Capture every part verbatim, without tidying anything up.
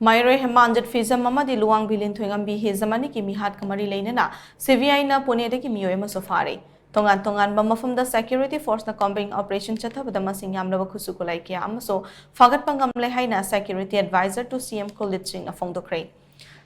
ꯃꯍꯩꯔꯣꯏ ꯍꯦꯃꯥꯟꯖꯤꯠ ꯐꯤꯖꯝ ꯑꯃꯗꯤ ꯂꯨꯋꯥꯡꯕꯤ ꯂꯤꯟꯊꯣꯏꯉꯝꯕꯤ ꯍꯤꯖꯝ ꯑꯅꯤꯒꯤ ꯃꯤꯍꯥꯠꯀ ꯃꯔꯤ ꯂꯩꯅꯅ ꯁꯤ ꯕꯤ ꯑꯥꯏꯅ ꯄꯨꯅꯦꯗꯒꯤ ꯃꯤꯑꯣꯏ ꯑꯃꯁꯨ ꯐꯥꯔꯦ꯫ ꯇꯣꯉꯥꯟ ꯇꯣꯉꯥꯟꯕ ꯃꯐꯝꯗ ꯁꯦꯀ꯭ꯌꯨꯔꯤꯇꯤ ꯐꯣꯔꯁꯅ ꯀꯣꯝꯕꯤꯡ ꯑꯣꯄꯔꯦꯁꯟ ꯆꯠꯊꯕꯗ ꯃꯁꯤꯡ ꯌꯥꯝꯂꯕ ꯈꯨꯠꯁꯨ ꯈꯨꯠꯂꯥꯏ ꯀꯌꯥ ꯑꯃꯁꯨ ꯐꯥꯒꯠꯄ ꯉꯝꯂꯦ ꯍꯥꯏꯅ ꯁꯦꯀ꯭ꯌꯨꯔꯤꯇꯤ ꯑꯦꯗꯚꯥꯏꯖꯔ ꯇꯨ ꯁꯤ ꯑꯦꯝ ꯀꯨꯜꯗꯤꯠ ꯁꯤꯡꯅ ꯐꯣꯡꯗꯣꯛꯈ꯭ꯔꯦ꯫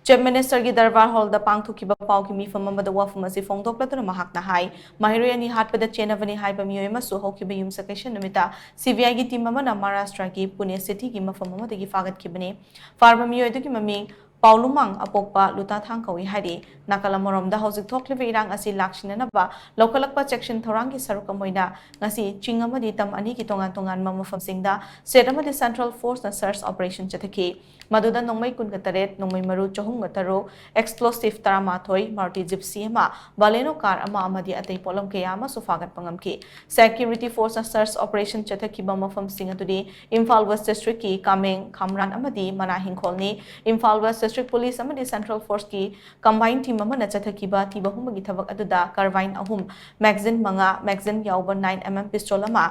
ꯆꯤꯐ ꯃꯤꯅꯤꯁꯇꯔꯒꯤ ꯗꯔꯕꯥꯔ ꯍꯣꯜꯗ ꯄꯥꯡꯊꯣꯛꯈꯤꯕ ꯄꯥꯎꯒꯤ ꯃꯤꯐꯝ ꯑꯃꯗ ꯋꯥꯐꯝ ꯑꯁꯤ ꯐꯣꯡꯗꯣꯛꯂꯗꯨꯅ ꯃꯍꯥꯛꯅ ꯍꯥꯏ, ꯃꯍꯩꯔꯣꯏ ꯑꯅꯤ ꯍꯥꯠꯄꯗ ꯆꯦꯟꯅꯕꯅꯤ ꯍꯥꯏꯕ ꯃꯤꯑꯣꯏ ꯑꯃꯁꯨ ꯍꯧꯈꯤꯕ ꯌꯨꯝꯁꯀꯩꯁ ꯅꯨꯃꯤꯠꯇ ꯁꯤ ꯕꯤ ꯑꯥꯏꯒꯤ ꯇꯤꯝ ꯑꯃꯅ ꯃꯍꯥꯔꯥꯁꯇ꯭ꯔꯒꯤ ꯄꯨꯅꯦ ꯁꯤꯇꯤꯒꯤ ꯃꯐꯝ ꯑꯃꯗꯒꯤ ꯐꯥꯒꯠꯈꯤꯕꯅꯤ꯫ ꯐꯥꯔꯕ ꯃꯤꯑꯣꯏ ꯑꯗꯨꯒꯤ ꯃꯃꯤꯡ ꯄꯥꯎꯂꯨꯃꯥꯡ ꯑꯄꯣꯛꯄ ꯂꯨꯇꯥꯊꯥꯡ ꯀꯧꯏ ꯍꯥꯏꯔꯤ꯫ ꯅꯥꯀꯜ ꯑꯃꯔꯣꯝꯗ ꯍꯧꯖꯤꯛ ꯊꯣꯛꯂꯤꯕ ꯏꯔꯥꯡ ꯑꯁꯤ ꯂꯥꯛꯁꯤꯟꯅꯅꯕ ꯂꯧꯈꯠꯂꯛꯄ ꯆꯦꯛꯁꯤꯟ ꯊꯧꯔꯥꯡꯒꯤ ꯁꯔꯨꯛ ꯑꯃ ꯑꯣꯏꯅ ꯉꯁꯤ ꯆꯤꯡ ꯑꯃꯗꯤ ꯇꯝ ꯑꯅꯤꯒꯤ ꯇꯣꯉꯥꯟ ꯇꯣꯉꯥꯟꯕ ꯃꯐꯝꯁꯤꯡꯗ ꯁ꯭ꯇꯦꯠ ꯑꯃꯗꯤ ꯁꯦꯟꯇ꯭ꯔꯦꯜ ꯐꯣꯔꯁꯅ ꯁꯔꯆ ꯑꯣꯄꯔꯦꯁꯟ ꯆꯠꯊꯈꯤ꯫ ꯃꯗꯨꯗ ꯅꯣꯡꯃꯩ ꯀꯨꯟꯒ ꯇꯔꯦꯠ, ꯅꯣꯡꯃꯩ ꯃꯔꯨ ꯆꯍꯨꯝꯒ ꯇꯔꯨꯛ, ꯑꯦꯛꯁꯄ꯭ꯂꯣꯁꯤꯚ ꯇꯔꯥꯃꯥꯊꯣꯏ, ꯃꯥꯔꯨꯇꯤ ꯖꯤꯞꯁꯤ ꯑꯃ, ꯕꯥꯂꯦꯅꯣ ꯀꯥꯔ ꯑꯃ ꯑꯃꯗꯤ ꯑꯇꯩ ꯄꯣꯠꯂꯝ ꯀꯌꯥ ꯑꯃꯁꯨ ꯐꯥꯒꯠꯄ ꯉꯝꯈꯤ꯫ ꯁꯦꯀ꯭ꯌꯨꯔꯤꯇꯤ ꯐꯣꯔꯁꯅ ꯁꯔꯆ ꯑꯣꯄꯔꯦꯁꯟ ꯆꯠꯊꯈꯤꯕ ꯃꯐꯝꯁꯤꯡ ꯑꯗꯨꯗꯤ ꯏꯝꯐꯥꯜ ꯋꯦꯁ ꯗꯤꯁꯇ꯭ꯔꯤꯛꯀꯤ ꯀꯥꯃꯦꯡ, ꯈꯥꯝꯔꯥꯟ ꯑꯃꯗꯤ ꯃꯅꯥ ꯍꯤꯡꯈꯣꯜꯅꯤ꯫ ꯏꯝꯐꯥꯜ ꯋꯦꯁ ꯗꯤꯁꯇ꯭ꯔꯤꯛ ꯄꯨꯂꯤꯁ ꯑꯃꯗꯤ ꯁꯦꯟꯇ꯭ꯔꯦꯜ ꯐꯣꯔꯁꯀꯤ ꯀꯝꯕꯥꯏꯟ ꯇꯤꯝ ꯑꯃꯅ ꯆꯠꯊꯈꯤꯕ ꯊꯤꯕ ꯍꯨꯝꯕꯒꯤ ꯊꯕꯛ ꯑꯗꯨꯗ ꯀꯥꯔꯕꯥꯏꯟ ꯑꯍꯨꯝ, ꯃꯦꯒꯖꯤꯟ ꯃꯉꯥ, ꯃꯦꯒꯖꯤꯟ ꯌꯥꯎꯕ ꯅꯥꯏꯟ ꯑꯦꯝ ꯑꯦꯝ ꯄꯤꯁꯇꯣꯜ ꯑꯃ,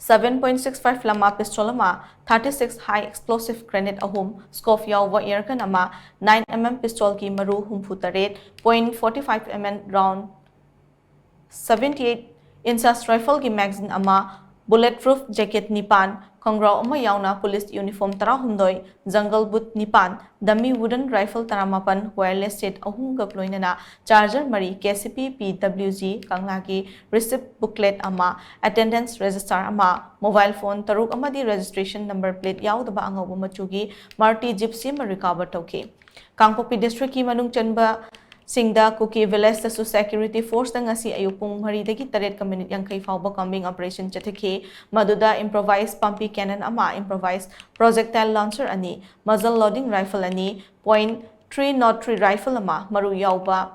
seven point six five ꯂꯃꯥ ꯄꯤꯁꯇꯣꯜ ꯑꯃ, thirty six high explosive grenade ꯑꯍꯨꯝ, ꯁ꯭ꯀꯣꯞ ꯌꯥꯎꯕ ꯑꯦꯌꯔꯒꯟ ꯑꯃ, nine mm ꯄꯤꯁꯇꯣꯜꯒꯤ ꯃꯔꯨ ꯍꯨꯝꯐꯨ ꯇꯔꯦꯠ, point forty five mm round, seventy eight inches rifleꯒꯤ magazine ꯑꯃ, bullet proof jacket ꯅꯤꯄꯥꯟ, ꯈꯣꯡꯒ꯭ꯔꯥꯎ ꯑꯃ ꯌꯥꯎꯅ ꯄꯨꯂꯤꯁ ꯌꯨꯅꯤꯐꯣꯔꯝ ꯇꯔꯥꯍꯨꯝꯗꯣꯏ, ꯖꯪꯒꯜ ꯕꯨꯠ ꯅꯤꯄꯥꯟ, dummy wooden rifle ꯇꯔꯥꯃꯥꯄꯟ, wireless set ꯑꯍꯨꯝꯒ ꯂꯣꯏꯅꯅ charger ꯃꯔꯤ, ꯀꯦ ꯁꯤ ꯄꯤ ꯄꯤ ꯗꯕ꯭ꯂꯤꯎ ꯖꯤ ꯀꯪꯂꯥꯒꯤ receipt booklet ꯑꯃ, attendance register ꯑꯃ, mobile phone ꯇꯔꯨꯛ ꯑꯃꯗꯤ registration number plate ꯌꯥꯎꯗꯕ ꯑꯉꯧꯕ ꯃꯆꯨꯒꯤ Maruti Gypsy ꯑꯃ recover ꯇꯧꯈꯤ꯫ ꯀꯥꯡꯄꯣꯛꯄꯤ districtꯀꯤ ꯃꯅꯨꯡ ꯆꯟꯕ ꯁꯤꯡꯗ ꯀꯨꯀꯤ villageꯇꯁꯨ security forceꯅ ꯉꯁꯤ ꯑꯌꯨꯛ ꯄꯨꯡ ꯃꯔꯤꯗꯒꯤ ꯇꯔꯦꯠꯀ ꯃꯤꯅꯤꯠ ꯌꯥꯡꯈꯩ ꯐꯥꯎꯕ combing operation ꯆꯠꯊꯈꯤ꯫ ꯃꯗꯨꯗ improvised ꯄꯥꯝꯕꯤ cannon ꯑꯃ, improvised projectile launcher ꯑꯅꯤ, muzzle loading rifle ꯑꯅꯤ, point three not three rifle ꯑꯃ, ꯃꯔꯨ ꯌꯥꯎꯕ,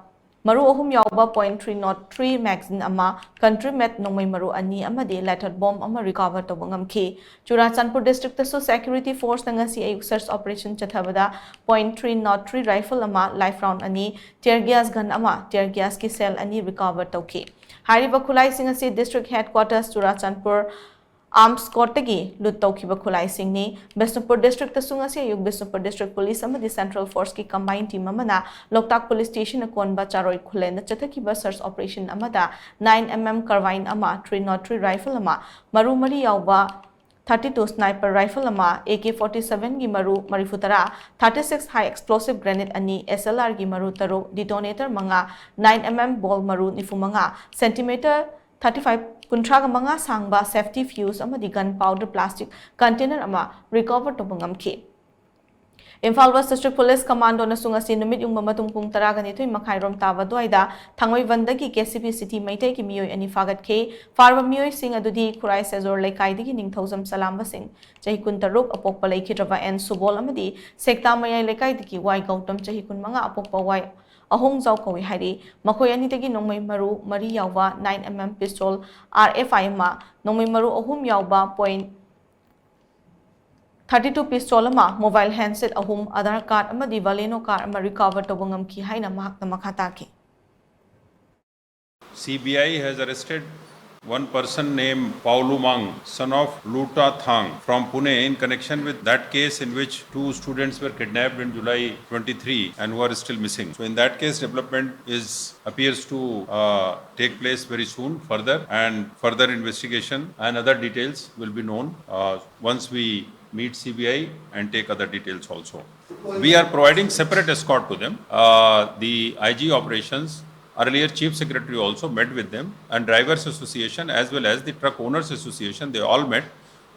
ꯃꯔꯨ ꯑꯍꯨꯝ ꯌꯥꯎꯕ point three not three magazine ꯑꯃ, country made ꯅꯣꯡꯃꯩ ꯃꯔꯨ ꯑꯅꯤ ꯑꯃꯗꯤ lighted bomb ꯑꯃ recover ꯇꯧꯕ ꯉꯝꯈꯤ꯫ ꯆꯨꯔꯥꯆꯥꯟꯄꯨꯔ districtꯇꯁꯨ security forceꯅ ꯉꯁꯤ ꯑꯌꯨꯛ search operation ꯆꯠꯊꯕꯗ point three not three rifle ꯑꯃ, live round ꯑꯅꯤ, tear gas gun ꯑꯃ, tear gasꯀꯤ shell ꯑꯅꯤ recover ꯇꯧꯈꯤ꯫ ꯍꯥꯏꯔꯤꯕ ꯈꯨꯠꯂꯥꯏꯁꯤꯡ ꯑꯁꯤ district headquarters ꯆꯨꯔꯥꯆꯥꯟꯄꯨꯔ, ꯑꯥꯔꯝꯁ ꯀꯣꯔꯠꯇꯒꯤ ꯂꯨꯠ ꯇꯧꯈꯤꯕ ꯈꯨꯠꯂꯥꯏꯁꯤꯡꯅꯤ꯫ ꯕꯤꯁꯅꯨꯄꯨꯔ ꯗꯤꯁꯇ꯭ꯔꯤꯛꯇꯁꯨ ꯉꯁꯤ ꯑꯌꯨꯛ ꯕꯤꯁꯅꯨꯄꯨꯔ ꯗꯤꯁꯇ꯭ꯔꯤꯛ ꯄꯨꯂꯤꯁ ꯑꯃꯗꯤ ꯁꯦꯟꯇ꯭ꯔꯦꯜ ꯐꯣꯔꯁꯀꯤ ꯀꯝꯕꯥꯏꯟ ꯇꯤꯝ ꯑꯃꯅ ꯂꯣꯛꯇꯥꯛ ꯄꯨꯂꯤꯁ ꯁ꯭ꯇꯦꯁꯟ ꯑꯀꯣꯟꯕ ꯆꯥꯔꯣꯏ ꯈꯨꯂꯦꯟꯗ ꯆꯠꯊꯈꯤꯕ ꯁꯔꯆ ꯑꯣꯄꯔꯦꯁꯟ ꯑꯃꯗ nine M M carbine ꯑꯃ, three nought three rifle ꯑꯃ, ꯃꯔꯨ ꯃꯔꯤ ꯌꯥꯎꯕ thirty two sniper rifle ꯑꯃ, A K forty seven ꯒꯤ ꯃꯔꯨ ꯃꯔꯤꯐꯨ ꯇꯔꯥ, thirty six high explosive grenade ꯑꯅꯤ, S L R ꯒꯤ ꯃꯔꯨ ꯇꯔꯨꯛ, detonator ꯃꯉꯥ, nine M M ball ꯃꯔꯨ ꯅꯤꯐꯨ ꯃꯉꯥ, centimeter thirty five, ꯀꯨꯟꯊ꯭ꯔꯥꯒ ꯃꯉꯥ ꯁꯥꯡꯕ safety fuse ꯑꯃꯗꯤ gun powder plastic container ꯑꯃ recover ꯇꯧꯕ ꯉꯝꯈꯤ꯫ Imphal West District Police Commando ꯅꯁꯨ ꯉꯁꯤ ꯅꯨꯃꯤꯠ ꯌꯨꯡꯕ ꯃꯇꯨꯡ ꯄꯨꯡ ꯇꯔꯥꯒ ꯅꯤꯊꯣꯏ ꯃꯈꯥꯏ ꯔꯣꯝ ꯇꯥꯕ ꯑꯗꯨꯋꯥꯏꯗ ꯊꯥꯡꯃꯩꯕꯟꯗꯒꯤ K C P City ꯃꯩꯇꯩꯒꯤ ꯃꯤꯑꯣꯏ ꯑꯅꯤ ꯐꯥꯒꯠꯈꯤ꯫ ꯐꯥꯔꯕ ꯃꯤꯑꯣꯏꯁꯤꯡ ꯑꯗꯨꯗꯤ ꯈꯨꯔꯥꯏ ꯁꯦꯖꯣꯔ ꯂꯩꯀꯥꯏꯗꯒꯤ ꯅꯤꯡꯊꯧꯖꯝ ꯁꯂꯥꯝꯕꯁꯤꯡ, ꯆꯍꯤ ꯀꯨꯟꯇꯔꯨꯛ, ꯑꯄꯣꯛꯄ ꯂꯩꯈꯤꯗ꯭ꯔꯕ ꯑꯦꯟ ꯁꯨꯕꯣꯜ ꯑꯃꯗꯤ ꯁꯦꯛꯇꯥ ꯃꯌꯥꯏ ꯂꯩꯀꯥꯏꯗꯒꯤ ꯋꯥꯏ ꯒꯧꯇꯝ, ꯆꯍꯤ ꯀꯨꯟꯃꯉꯥ, ꯑꯄꯣꯛꯄ ꯋꯥꯏ ꯑꯍꯣꯡꯖꯥꯎ ꯀꯧꯏ ꯍꯥꯏꯔꯤ꯫ ꯃꯈꯣꯏ ꯑꯅꯤꯗꯒꯤ ꯅꯣꯡꯃꯩ ꯃꯔꯨ ꯃꯔꯤ ꯌꯥꯎꯕ nine M M pistol R F I ꯑꯃ, ꯅꯣꯡꯃꯩ ꯃꯔꯨ ꯑꯍꯨꯝ ꯌꯥꯎꯕ point thirty two pistol ꯑꯃ, mobile handset ꯑꯍꯨꯝ, Aadhaar card ꯑꯃꯗꯤ Valeno card ꯑꯃ recover ꯇꯧꯕ ꯉꯝꯈꯤ ꯍꯥꯏꯅ ꯃꯍꯥꯛꯅ ꯃꯈꯥ ꯇꯥꯈꯤ꯫ C B I has arrested one person named Paulu Mang, son of Luta Thang, from Pune, in connection with that case in which two students were kidnapped in July twenty-three and who are still missing. So, in that case, development is appears to uh, take place very soon further, and further investigation and other details will be known uh, once we meet C B I and take other details also. We are providing separate escort to them. Uh, the I G operations, earlier Chief Secretary, also met with them, and Drivers Association as well as the Truck Owners Association, they all met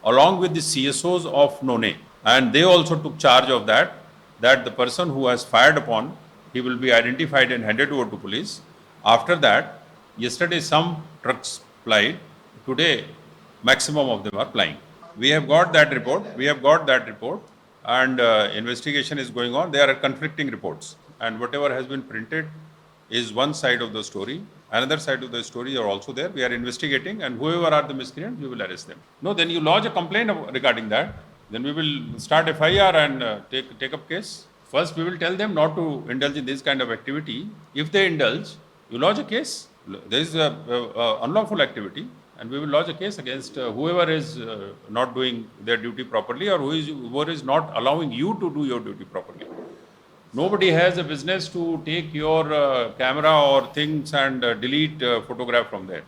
along with the C S Os of Noney, and they also took charge of that, that the person who has fired upon, he will be identified and handed over to police. After that, yesterday some trucks plied, today maximum of them are plying. We have got that report, we have got that report, and uh, investigation is going on. There are conflicting reports, and whatever has been printed is one side of the story. Another side of the story are also there. We are investigating, and whoever are the miscreants, we will arrest them. No, then you lodge a complaint of- regarding that. Then we will start F I R and uh, take, take up case. First, we will tell them not to indulge in this kind of activity. If they indulge, you lodge a case. There is a, a, a unlawful activity, And we will lodge a case against uh, whoever is uh, not doing their duty properly, or who is, whoever is not allowing you to do your duty properly. Nobody has a business to take your uh, camera or things and uh, delete uh, photograph from there.